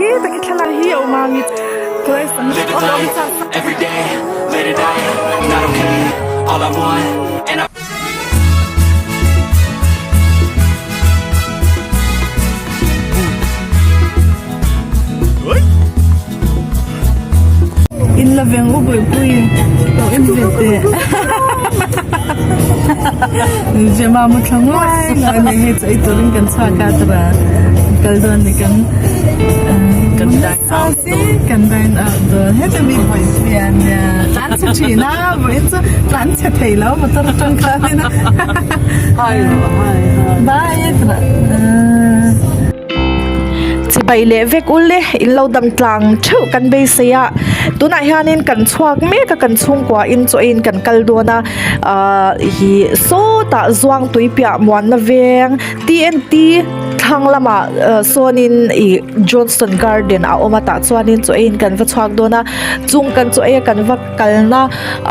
Khi tak hi thlalak hi a awm a mi In la veng u buaipui lo en ve teh Gemma mu thla nguai nguai mai hei chu ei turin kan chhuak a tara kal dawn ni kan kan kan dine out dawn heta mi buaipui a nia tlan chhe thin a vawiin chu tlan chhe thei lo motor atang khanin bye tara. Chibai leh vek ul e in lo dam tlang theuh kan beisei a tunah hianin kan chhuak mek a kan chhungkua in chaw eiin kan kal dawn a ahh ih sawtah zuang tui piah muanna veng T N T thlang lamah sawnin ih Johnson garden a awm a tah chuanin chaw eiin kan va chhuak dawn a chung kan chaw ei a kan va kalna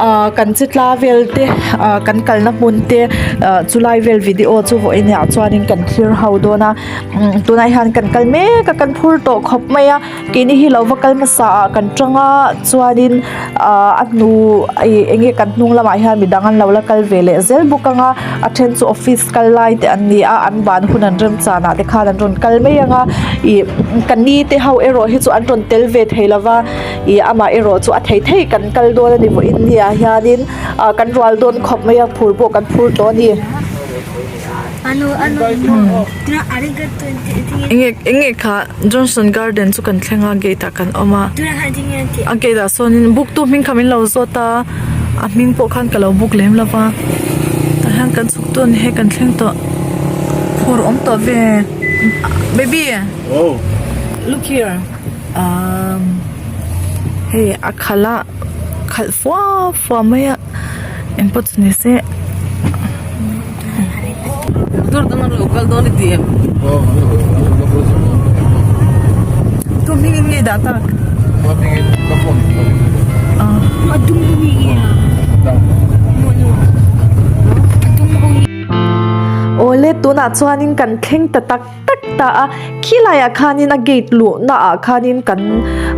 ah kan chi tla vel te ah kan kalna hmun te ah chulai vel video chu vawiin ah chuanin kan thlir ho dawn a. Tunah hian kan kal mek a kan phur tawh khawp mai a keini hi lo va kal hmasa ah kan tang a chuanin ahh a hnu ih eng nge kan hnung lamah hian midang an lo la kal ve leh zel bawk ang a a then chu office kal lai te an ni a an ban hun an rem chan ah te khan an rawn kal mai ang a ih ka ni te ho erawh hi chu an rawn tel ve thei lo va ih amah erawh chu a thei thei kan kal dawn a ni vawiin ni ah hianin ah kan rual dawn khawp mai a phur pawh kan phur tawh a ni. Enge enge kha Johnson garden chu kan thleng a gate ah kan awm a a gate ah sawnin book tu hming kha min lo zawt a a hming pawh khan ka lo book lem lo va tah hian kan chhuk dawn hei kan thleng tawh phur awm tawh ve baby look here umm hei a khalh a khalh fua fua mai a. Engpawh chu ni se. Tu hming in nge dah tak? Awle tunah chuanin kan thleng ta tak tak ta a khilaiah khanin a gate luhna ah khanin kan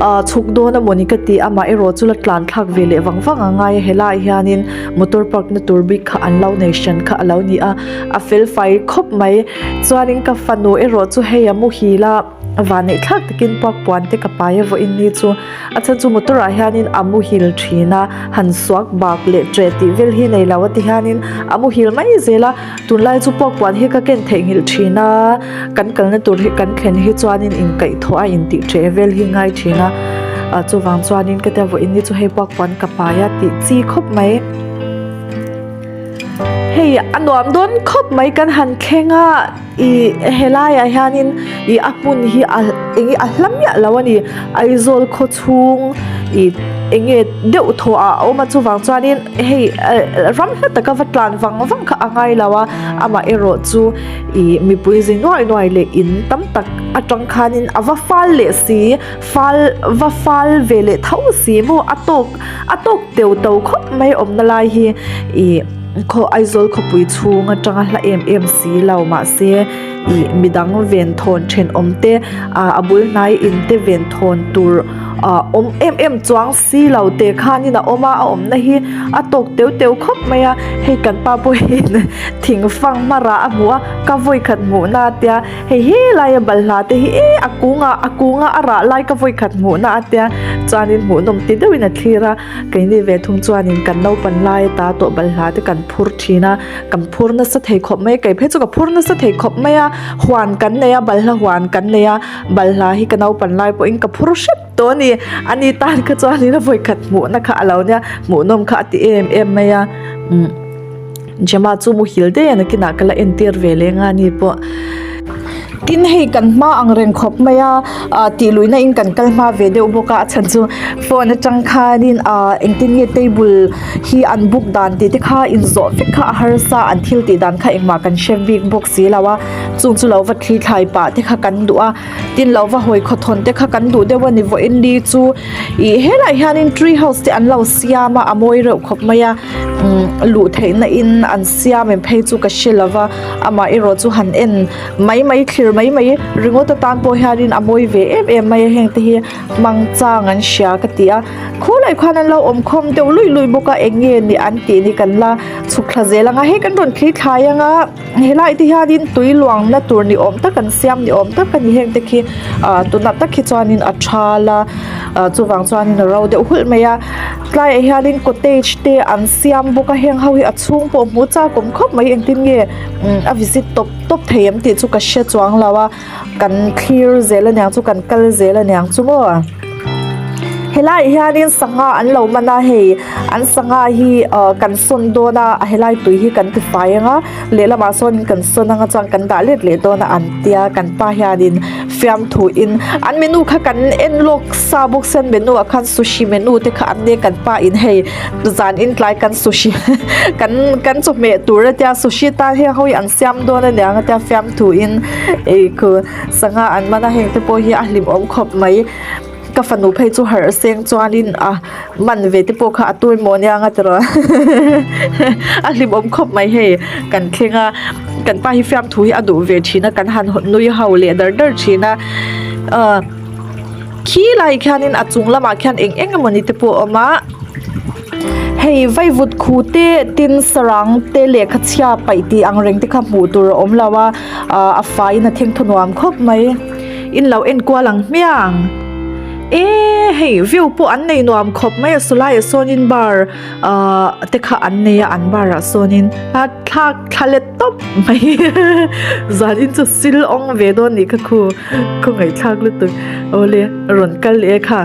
ah chhuk dawn a mawni ka ti a amaherawh chu la tlan thlak ve leh vang vang a ngai a helaiah hianin motor park na tur bik kha an lo nei hran kha a lo ni a a fel fai khawp mai chuanin ka fanu erawh chu hei a muhil a vanneih thlak takin puak puan te ka pai a vawiin ni chu a chhan chu motor ah hianin a muhil thin a han suak bak leh ṭeh tih vel hi nei lo a ti hianin a muhil mai zel a. Tunlai chu puak puan hi ka ken theihnghilh thin a, kan kalna tur hi kan thlen hi chuanin inkaihthawh a intih ṭeh vel hi ngai thin a, ah chuvang chuanin ka tia vawiin ni chu hei puak puan ka pai a tih chi khawp mai. Hei a nuam dawn khawp mai kan han thleng a, ih helaiah hianin ih a hmun hi a eng nge a hla miah lo a ni, Aizawl khaw chhung ih eng nge deuh thawh ah a awm a chuvang chuanin. Hei ram hla taka va tlan vang vang kha a ngai lo a amah erawh chu ih mipui zi nuai nuai leh in tam tak atang khanin a va fal leh si fal va fal ve leh tho si maw a tawk a tawk teu to khawp mai awmna lai hi ih khaw Aizawl khawpui chhung atanga hla em em si lo mahse ih midang ven thawn thenawm te ah a bul hnai in te ven thawn tur ah awm em em chuang si lo te khanin a awm a a awmna hi a tawk teu teu khawp mai a hei kan pa pawhin thing fang hmarah a hmu a ka vawi khat hmuhna a tia hei helai a balhla te hi e a kungah a kunga a rah lai ka vawi khat hmuhna a tia chuanin hmuhnawm ti deuhin a thlir a keini ve thung chuanin kan naupan lai ata tawh balhla te kan phur thin a kan phur nasa thei khawp mai kei phei chu ka phur nasa thei khawp mai a huan kan nei a balhla huan kan nei a balhla hi ka naupan lai pawhin ka phur hrep tawh a ni ani tan kha chuanin a vawikhat hmuhna kha a lo nia hmuhnawm kha a ti em em mai a umm Gemma chu muhil daih a nakinah ka la entir ve leng a ni pawh tin hei kan hma ang reng khawp mai a ah tih luihna in kan kal hma ve deuh bawk a a chhan chu phone atang khanin ah engtin nge table hi an book dan tih te kha inzawh vek kha a harsa an thil tih dan kha engmah kan hre bik bawk si lo a chung chu lo va thli thlai pah te kha kan duh a tin lo va hawi khawthawn te kha kan duh deuh a ni vawiin li chu ih helaiah hianin tree house te an lo siam a a mawi reuh khawp mai a umm luh theihna in an siam em phei chu ka hre lo va amah erawh chu han en mai mai thlir. thlir mai mai ringawt atan pawh hianin a mawi ve em em mai a heng te hi hmang chang an hria ka ti a khulai khuan an lo awm khawm deuh luih luih bawk a eng nge ni an tih ni kan la chhuk thla zel ang a hei kan rawn thli thlai ang a helai te hianin tui luangna tur ni awm tak an siam ni awm tak a ni heng te khi ah tunah tak hi chuanin a thal a ah chuvang chuanin a ro deuh hulh mai a tlaiah hianin cottage te an siam bawk a heng ho hi a chhung pawh hmu chak awm khawp mai engtin nge a visit tawp tawp thei em tih chu ka hre chuang lo a. Kan thlir zel aniang chu kan kal zel aniang chu maw helaiah hianin sangha an lo man a hei an sangha hi ah kan sawn dawn a helai tui hi kan ti fai ang a lehlamah sawn kan sawn anga chuan kan dah let leh dawn a an tia kan pa hianin fiamthu in an menu kha kan en lawk sa bawk sia an menu ah khan sushi menu te kha an nia kan pa in hei zan in tlai kan sushi kan kan chawhmeh tur a tia sushi tan heng ho hi an siam dawn aniang a tia fiamthu in ei khu sangha an man a heng te pawh hi a hlim awm khawp mai ka fanu phei chu harh seng chuanin a man ve te pawh kha a tur maw aniang a tiraw a hlim awm khawp mai hei kan thleng a kan pa hi fiamthu hi a duh ve thin a kan han nui ho leh dar dar thin a ah khi lai khianin a chung lamah khian eng eng emawni te pawh a awm a. Hei vaivut khu te tin sarang te lehkha chhia paih tih ang reng te kha hmuh tur a awm lo a ah a faiin a thengthaw nuam khawp mai in lo en kual ang hmiang e hei view pawh an nei nuam khawp mai a sawlaiah sawnin bar ah te kha an nei a an bar ah sawnin a thlak thla let tawp mai zanin chu sil awng ve dawn nih kha khu khawngaihthlak lutuk awle rawn kal leh kha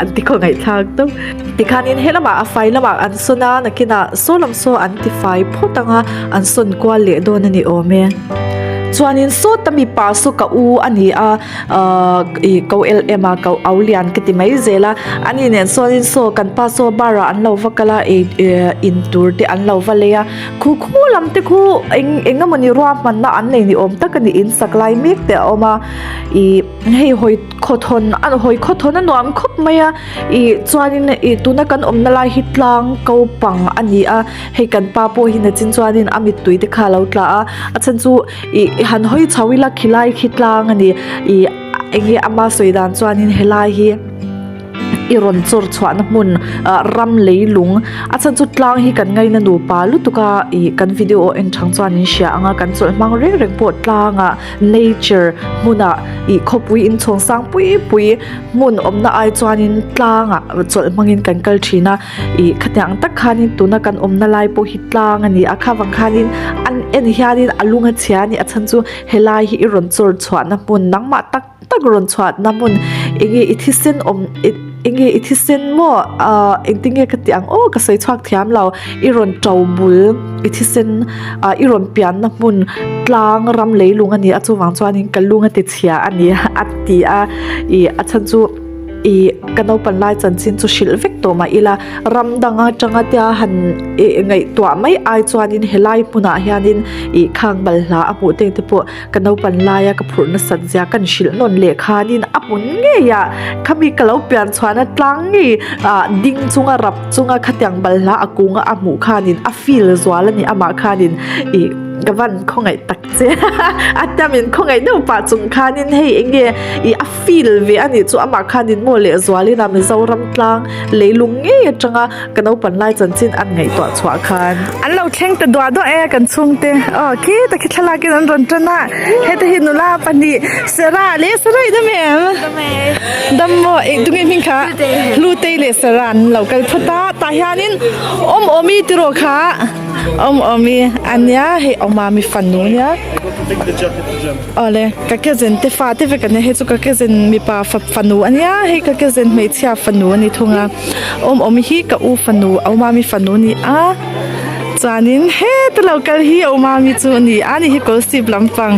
an ti khawngaihthlak tawp tikhanin helamah a fai lamah an sawn a nakinah saw lam saw an ti fai phawt ang a an sawn kual leh dawn a ni awm e chuanin sawta mipa saw ka u a ni a ahh ih ko el em a ko au lian ka ti mai zel a ani nen sawnin saw kan pa saw bar ah an lo va kal a ei eh in tur te an lo va lei a khu khu lam te khu eng eng emawni ruahmanna an nei ni awm tak a ni in sak lai mek te a awm a ih hei hawi khawthawn a hawi khawthawn a nuam khawp mai a ih chuanin ih tuna kan awmna lai hi tlang ko pang a ni a hei kan pa pawh hi nachin chuanin a mittui te kha a lo tla a a chhan chu. Ih han hawi chho ila khilai khi tlang a ni ih eng nge ama sawi dan chuanin helai hi i rawn chawr chhuahna hmun ah ram leilung a chhan chu tlang hi kan ngaina nupa lutuk a ih kan video en thang chuan in hria ang a kan chawlh hmang reng reng pawh tlangah nature hmunah ih khawpui inchhawng sang pui pui hmun awmna ai chuanin tlangah chawlh hmangin kan kal thin a. Ih khatiang tak khanin tuna kan awmna lai pawh hi tlang a ni a kha vang khanin an en hianin a lung a chhia a ni a chhan chu helai hi i rawn chawr chhuahna hmun nangmah tak tak rawn chhuahna hmun eng nge i thisen awm eng nge i thisen maw ah engtin nge ka tih ang aw ka sawi chhuak thiam lo i rawn to bul i thisen ah i rawn pianna hmun tlang ram leilung a ni a chuvang chuanin ka lung a ti chhia a ni a ti a ih a chhan chu. Ih ka naupan lai chanchin chu hrilh vek tawh mah ila ram dang atanga tia han ih ngaihtuah mai ai chuanin helai hmunah hianin ih khang balhla a hmuh teng te pawh ka naupan laia ka phurh nasat zia kan hrilh nawn leh khanin a hmun ngei ah khami ka lo pian chhuahna tlang ngei ah ding chunga rap chunga khatiang balhla a kunga a hmuh khanin a feel zual a ni amah khanin ih ka van khawngaih tak che a tamin khawngaih deuh pah chung khanin hei eng nge ih a feel ve a nih chu amah khanin maw leh zualin a Mizoram tlang leilung ngei atanga ka naupan lai chanchin an ngaihtuah chhuah khan. An lo thleng ta duah duah e kan chhungte aw khita khi thlalak in an rawn tan a heta hi nula pahnih Sarah leh Sarah i dam em? Dam maw eng tunge hming kha? Hlutei leh Sarah an lo kal phawt a tah hianin awm awmi tiraw kha awm awmi ania hei awmami fanu ania. Awle ka cousin te fa te vek ania hei chu ka cousin mipa fa fanu ania hei ka cousin hmeichhia fanu ani thung a awm awm hi ka u fanu a umami fanu ani a chuanin heta lo kal hi a umami chu ani a ni hi kawlsip lampang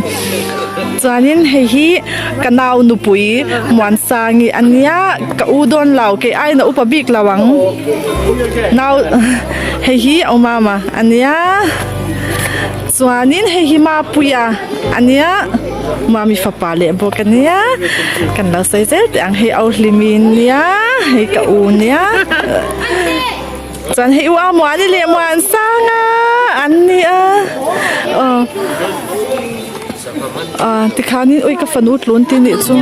chuanin hei hi ka nau nupui Muansangi ania ka u dawn lo kei aiin a upa bik lo ang nau hei hi a umama ania. Chuanin hei hi Mapuia a nia Mami fapa leh bawk a nia kan lo sawi zel teh ang hei Auhlimi nia hei ka u nia chuan hei u Amuani leh Muansanga an nia aw. Ahh tikhanin ui ka fanu tlun tih nih chu.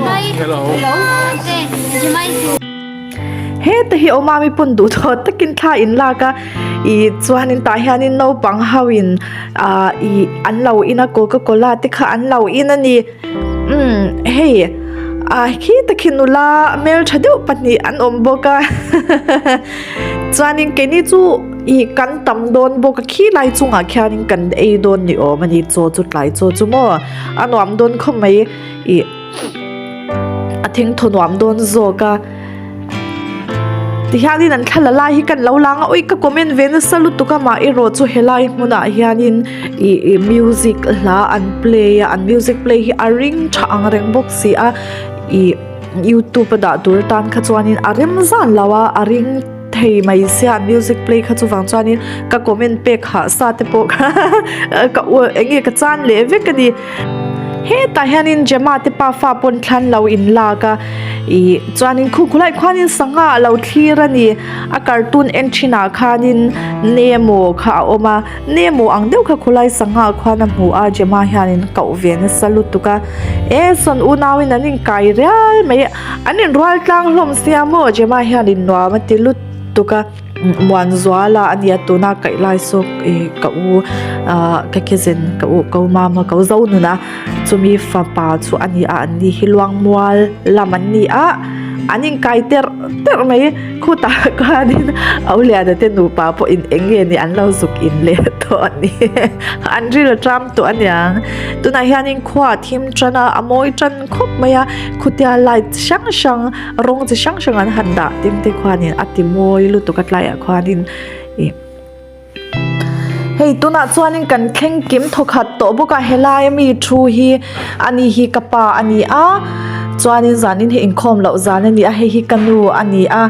Heta hi awmami pawn duh tawh takin thla in lak a ih chuanin tah hianin naupang ho in ah ih an lo in a coca cola te kha an lo in a ni umm hei ah khi takhi nula hmeltha deuh pahnih an awm bawk a chuanin keini chu ih kan tam dawn bawk a khi lai chungah khianin kan ei dawn ni awm a ni chaw chu tlai chaw chu maw a nuam dawn khawp mai ih. a thingthaw nuam dawn zawk a tihianin an thla la lai hi kan lo lang a ui ka comment ve nasa lutuk a mah erawh chu helai hmunah hianin ih ih music hla an play a an music play hi a ring tha ang reng bawk si a ih youtube a dah tur atan kha chuanin a rem zan lo a a ring thei mai sia an music play kha chuvang chuanin ka comment pek hah sa te pawh kha ka eng nge ka chan leh vek a ni. Hetah hianin Gemma te pafa pawn thlan lo in lak a ih chuanin khu khulai khuanin sangha a lo thlir a ni a cartoon en thinah khanin Nemo kha a awm a Nemo ang deuh kha khulai sangha khuan a hmu a Gemma hianin koh ve nasa lutuk a e sawn unauin an inkai rial mai an inrual tlang hlawm sia maw Gemma hianin nuam a ti lutuk a. Muanzuala a nia tuna kaih lai saw ih ka u ah ka cousin ka u ko mama ko zo nun a chumi fapa chu a ni a an ni hi luangmual lam an ni a an inkai terh terh mai khutah khanin Auliana te nupa pawhin eng nge ni an lo zuk in leh tawh a ni an ril a tram tawh a niang tunah hianin khua a thim tan a a mawi tan khawp mai a khutia light hrang hrang. Rawng chi hrang hrang an han dah tin te khuanin a ti mawi lutuk a tlaiah khuanin ih hei tunah chuanin kan thleng kim thawkhat tawh bawk a helai ami thu hi ani hi ka pa a ni a chuanin zanin hi inkhawm loh zan a ni a hei hi ka nu a ni a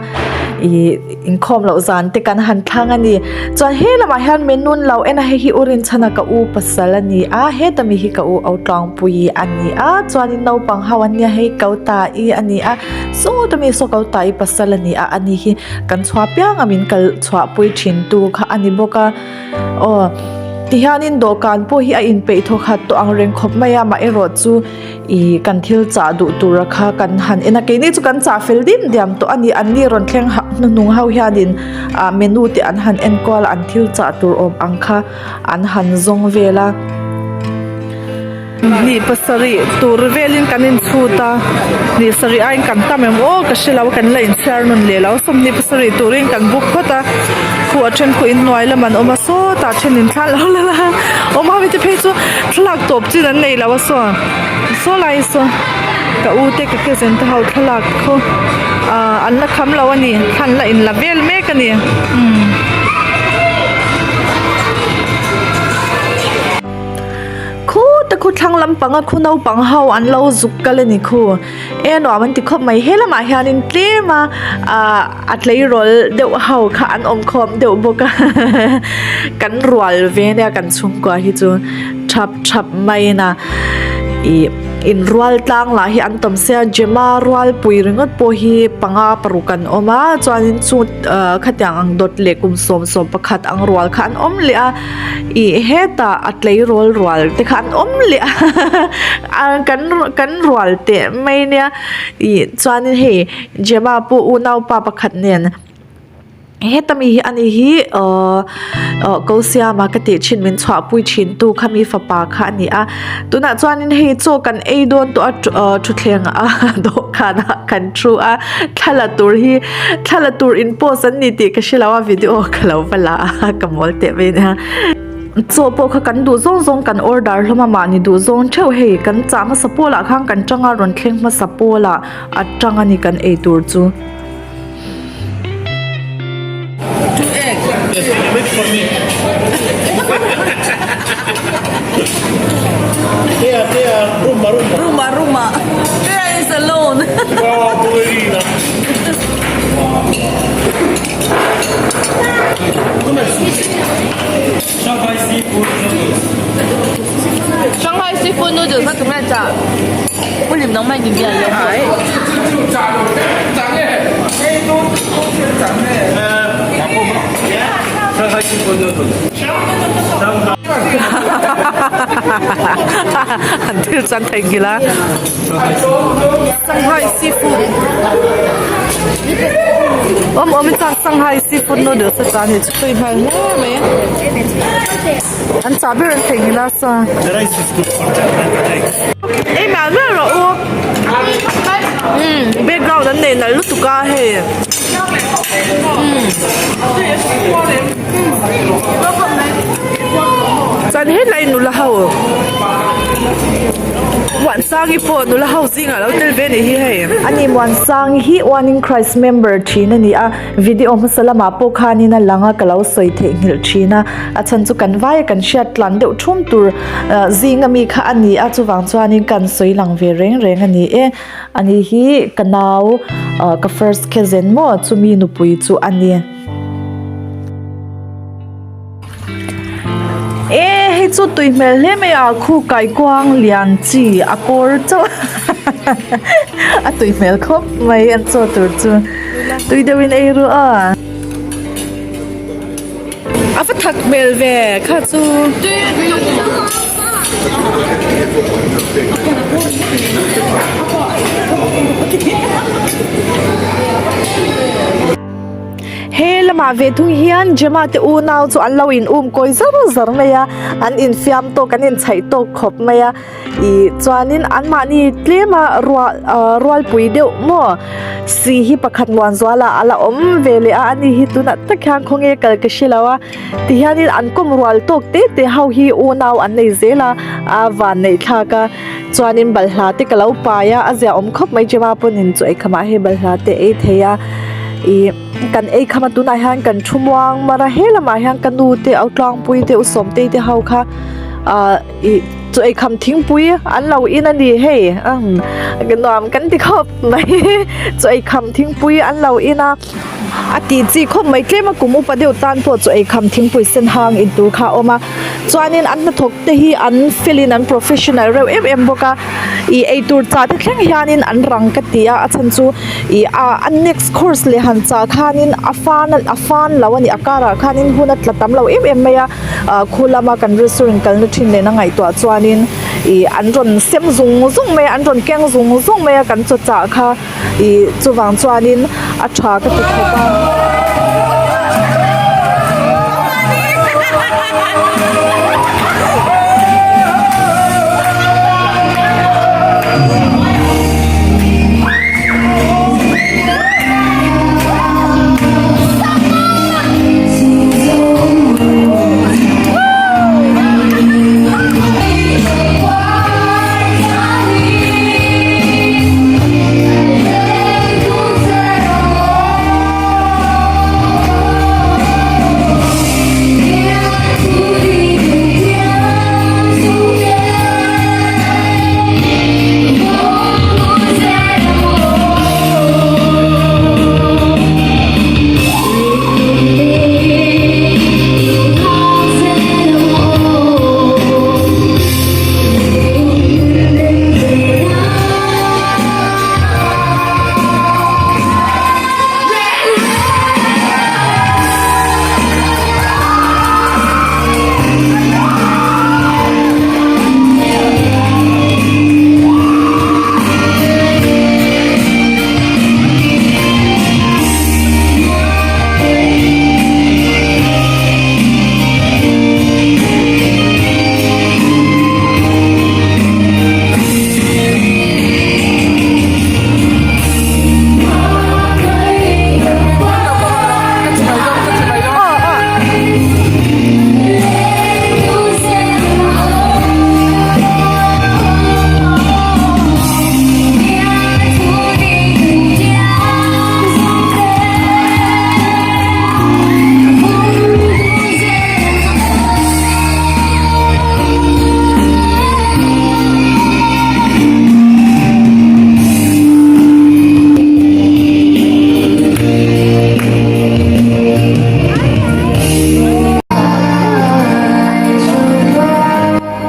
ih inkhawm loh zan te kan han thlang a ni chuan he lamah hian menu an lo en a hei hi u Rinchhana ka u pasal a ni a heta mi hi ka u au tlangpui a ni a chuanin naupang ho an nia hei ko ta i a ni a sawta mi saw ko ta i pasal a ni a ani hi kan chhuah piang a min kal chhuah pui thin tu kha a ni bawk a aw tihianin dawhkan pawh hi a inpeih thawk khat tawh ang reng khawp mai a amaherawh chu Ih kan thil chah duh tura kha kan han en a keini chu kan chah fel dim diam tawh a ni anni rawn thleng ha hnuhnung ho hianin ah menu te an han en kual a an thil chah tur awm ang kha an han zawng vel a. Ni pasarih tur velin kan inchhut a ni sarih aiin kan tam em aw ka hre lo a kan la inchhiar nawn leh lo sawmhnih pasarih turin kan book phawt a khuh a then khuh inhnuai lam an awm a sawtah then in thla lo la la awm a mite phei chu thlalak tawp chin an nei lo a saw saw lai saw ka u te ka cousin te ho thlalak khu ah an la kham lo a ni thla an la in la vel mek a ni umm. Khuta khu thlang lampanga khu naupang ho an lo zuk kal a ni khu e nuam an ti khawp mai he lamah hianin tlem a ah a tleirawl deuh ho kha an awm khawm deuh bawk a kan rual ve nia kan chhungkua hi chu thap thap mai na ih inrual tlang lah hi an tam sia Gemma rual pui ringawt pawh hi panga paruk an awm a chuanin chu ah khatiang ang dawt leh kum sawm sawm pakhat ang rual kha an awm leh a ih hetah a tleirawl rual te kha an awm leh a kan kan rual teh mai nia ih chuanin hei Gemma pawh unaupa pakhat nen heta mi hi ani hi ahh ah ko siama ka tih thin min chhuahpui thin tu kha mi fapa kha a ni a tunah chuanin hei chaw kan ei dawn tawh a ah thutthleng a dawhkan ah kan thu a thla la tur hi thla la tur in post an ni tih ka hre lo a video ka lo va la a ka mawl teh mai ania. Chaw pawh kha kan duh zawng zawng kan order hlawm a mahni duh zawng theuh hei kan chah hmasa pawlah khan kan tang a rawn thleng hmasa pawlah a tang a ni kan ei tur chu. Shanghai seafood noodles kha tunge chah Pu Lim nangmah in bial lo An thil chuan theihnghilh a. Shanghai seafood awm awm chuan Shanghai seafood noodles a chuan hei chu tui hmel hle mai an chah ber an theihnghilh a sa ei mial mial rawh u umm background an nei nalh lutuk a hei umm chuan helai nula ho Muansangi pawh nula ho zingah lo tel ve anih hi hei. Ani Muansangi hi One in Christ member thin a ni a, video hmasa lamah pawh khanin a lang a, ka lo sawi theihnghilh thin a, a chhan chu kan vaia kan hriat tlan deuh thum tur zinga mi kha a ni a, chuvang chuanin kan sawi lang ve reng reng a ni e. Ani hi ka nau ka first cousin maw chumi nupui chu a ni. E hei chu tui hmel hle mai a khu kaikuang lian chi a kawr chauh a tui hmel khawp mai an chaw tur chu tui deuh in ei ru a. A va thak hmel ve kha chu. He lamah ve thung hian Gemma te unau chu an lo in um kawi zar zar mai a, an infiam tawk an inchhaih tawk khawp mai a, ih chuanin anmahni tlema ruah ah rualpui deuh maw si hi pakhat muanzuala a la awm ve leh a ani hi tunah tak hian khawnge kal ka hre lo a tihianin an kawm rual tawk te te ho hi unau an nei zel a a van neih thlak a chuanin balhla te ka lo pai a a zia awm khawp mai Gemma pawhin chaw eikham ah hei balhla te ei thei a ih kan ei kham a tunah hian kan thu muang mar a he lamah hian ka nu te au tlangpui te u sawmtei te ho kha ah ih chaw eikham thingpui an lo in a ni hei umm nuam kan ti khawp mai chaw eikham thingpui an lo in a. A tih chi khawp mai tlem a kum upa deuh tan pawh chaw eikham thingpui sen hang in tur kha a awm a chuanin an hnathawk te hi an fel in an professional reuh em em bawk a ih eitur chah te thleng hianin an rang ka ti a a chhan chu ih a a next course leh han chah khanin a fan a fan lo a ni a karah khanin hun a tla tam lo em em mai a ah khu lama kan restaurant kalna thin nen a ngaihtuah chuanin ih an rawn sem zung zung mai a an rawn keng zung zung mai a kan chaw chah kha. Ih chuvang chuanin a tha ka ti khawp a.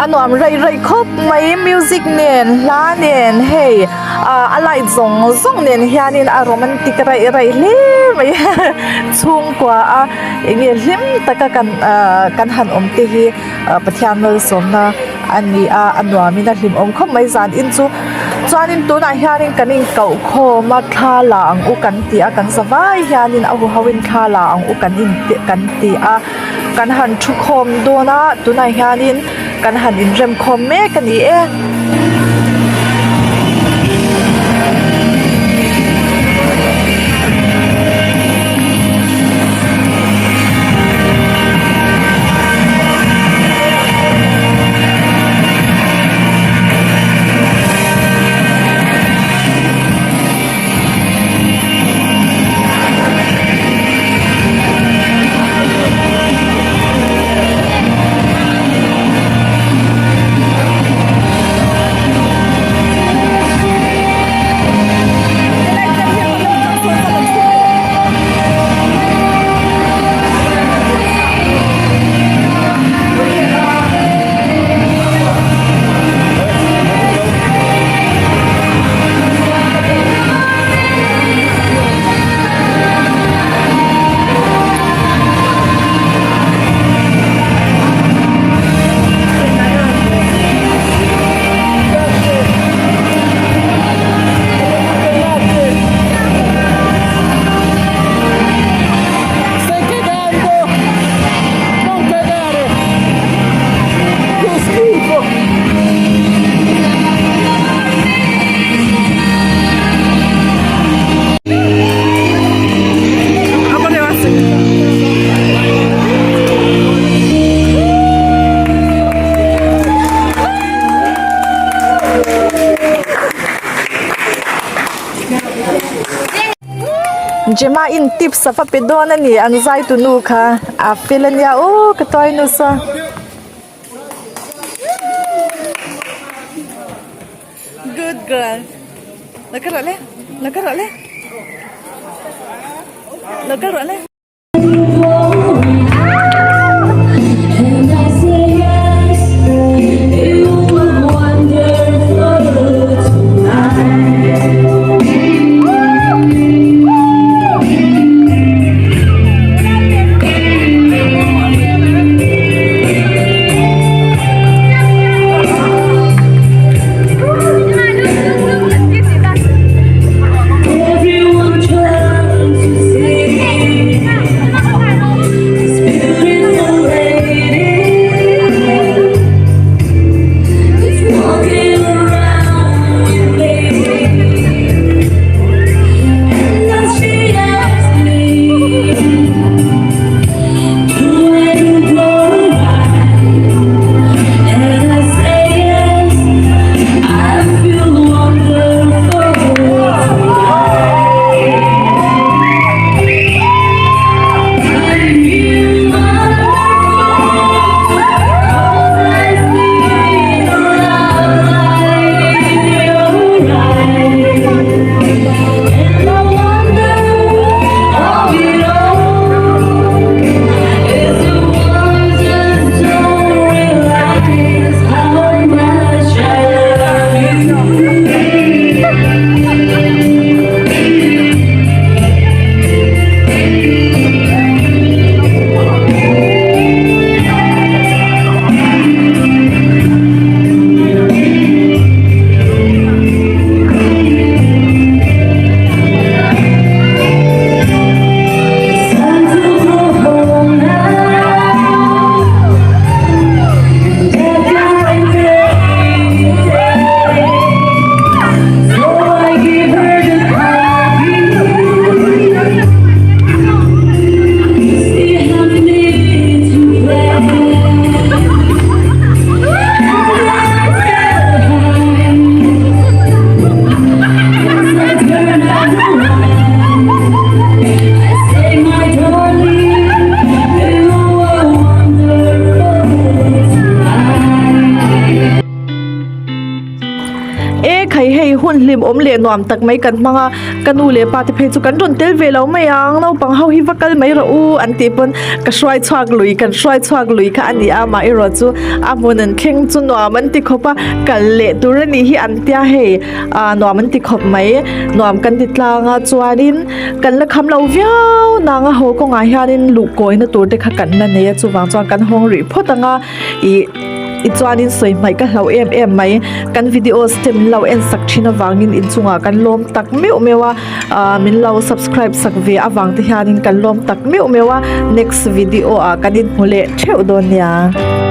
A nuam raih raih khawp mai music nen hla nen hei ah a light zawng zawng nen hianin a romantic raih raih hle mai chhungkua a eng nge hlim taka kan ah kan han awm te hi ah Pathian malsawmna. a ni a a nuamin a hlimawm khawp mai zan in chu chuanin tunah hianin kan inkauh khawm a thla la ang u kan ti a kan za vai hianin a huho in thla la ang u kan in kan ti a kan han thu khawm dawn a tunah hianin kan han inrem khawm mek a ni e. Gemma in tips a va pe dawn a ni an zai tu nu kha a fel a nia aw ka tuai nasa. Good girl. Lo kal rawh le. Lo kal rawh le. Lo kal rawh le. E khai hei hun hlim awm leh nuam tak mai kan hmang a ka nu leh pa te phei chu kan rawn tel ve lo mai ang naupang ho hi va kal mai rawh u an tih pawn ka hruai chhuak lui kan hruai chhuak lui kha a ni a mah erawh chu a hmun an thleng chu nuam an ti khawp a kal leh tur a nih hi an tia hei ah nuam an ti khawp mai nuam kan ti tlang a chuanin kan la kham lo viau nang a haw kawngah hianin luh kawina tur te kha kan la nei a chuvang chuan kan hawng rih phawt ang a ih. Tichuanin sawi hmaih ka hlauh em em mai. Kan videos te min lo en sak thin avangin inchungah kan lawm tak meuh meuh a, ah min lo subscribe sak ve avang te hianin kan lawm tak meuh meuh a, next video ah kan inhmu leh theuh dawn nia.